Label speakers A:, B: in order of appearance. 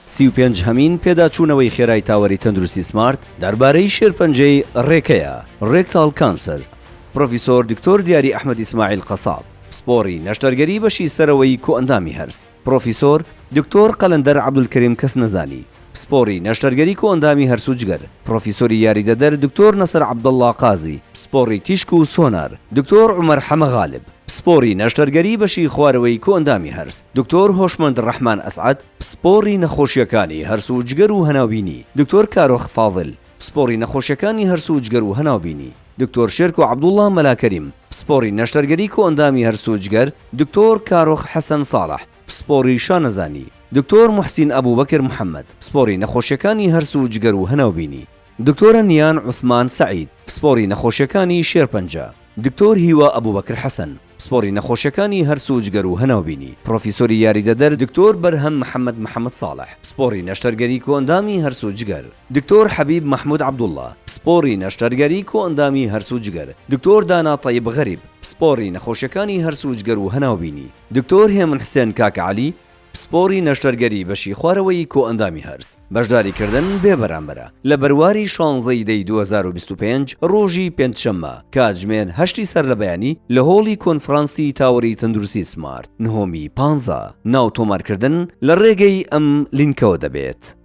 A: 35 هەمین پێداچوونەوەی خێرای تاوەری تەندروستی سمارت دەربارەی شێرپەنجەی ڕێکەیە، Rectal Cancer، پڕۆفیسۆر دکتۆر دیاری ئەحمەد ئیسماعیل قەساب، پسپۆڕی نەشتەرگەری بەشی سەرەوەی کۆئەندامی هەرس، پڕۆفیسۆر دکتۆر قەلەندەر عەبدولکەریم کەسنەزانی، پسپۆڕی نەشتەرگەری کۆئەندامی هەرس و جگەر، پڕۆفیسۆری یاریدەدەر دکتۆر نەسر عەبدوڵڵا قازی، پسپۆڕی تیشک و سۆنار، دکتۆر عومەر حەمە غالب، پسپۆڕی نەشتەرگەری بەشی خوارەوەی کۆئەندامی هەرس، دکتۆر هۆشمەند ڕەحمان ئەسعەد، پسپۆڕی نەخۆشییەکانی هەرس و جگەر و هەناوبینی، دکتۆر کارۆخ فاضل، پسپۆڕی نەخۆشیەکانی هەرس و جگەر و هەناوبینی، دکتۆر شێرکۆ عەبدوڵڵا مەلا کەریم، پسپۆڕی نەشتەرگەری کۆئەندامی هەرس و جگەر، دکتۆر کارۆخ حەسەن ساڵح، پسپۆڕی شانەزانی، دکتۆر موحسین ئەبوبەکر محەمەد، پسپۆڕی نەخۆشیەکانی هەرس و جگەر و هەناوبینی، دکتۆرە نیان عوسمان سەعید، پسپۆڕی نەخۆشیەکانی شێرپەنجە، دکتۆر هیوا ئەبوبەکر حەسەن، پسپۆڕی نەخۆشیەکانی هەرس و جگەر و هەناوبینی، پڕۆفیسۆری یاریدەدەر دکتۆر بەرهەم محەمەد محەمەد ساڵح، پسپۆڕی نەشتەرگەری کۆئەندامی هەرس و جگەر، دکتۆر حەبیب مەحمود عەبدوڵڵا، پسپۆڕی نەشتەرگەری کۆئەندامی هەرس و جگەر، دکتۆر دانا تەیب غەریب، پسپۆڕی نەخۆشیەکانی هەرس و جگەر و هەناوبینی، دکتۆر هێمن حسێن کاکە عەلی، پسپۆڕی نەشتەرگەری بەشی خوارەوەی کۆئەندامی هەرس، بەشداریکردن بێ بەرامبەرە، لە بەرواری شانزە ی دەی 2025 ڕۆژی پێنجشەممە کاتژمێر هەشتی سەرلەبەیانی لە هۆڵی کۆنفرانسی تاوەری تەندروستی سمارت نهۆمی پانزە، ناو تۆمارکردن لە ڕێگەی ئەم لینکەوە دەبێت.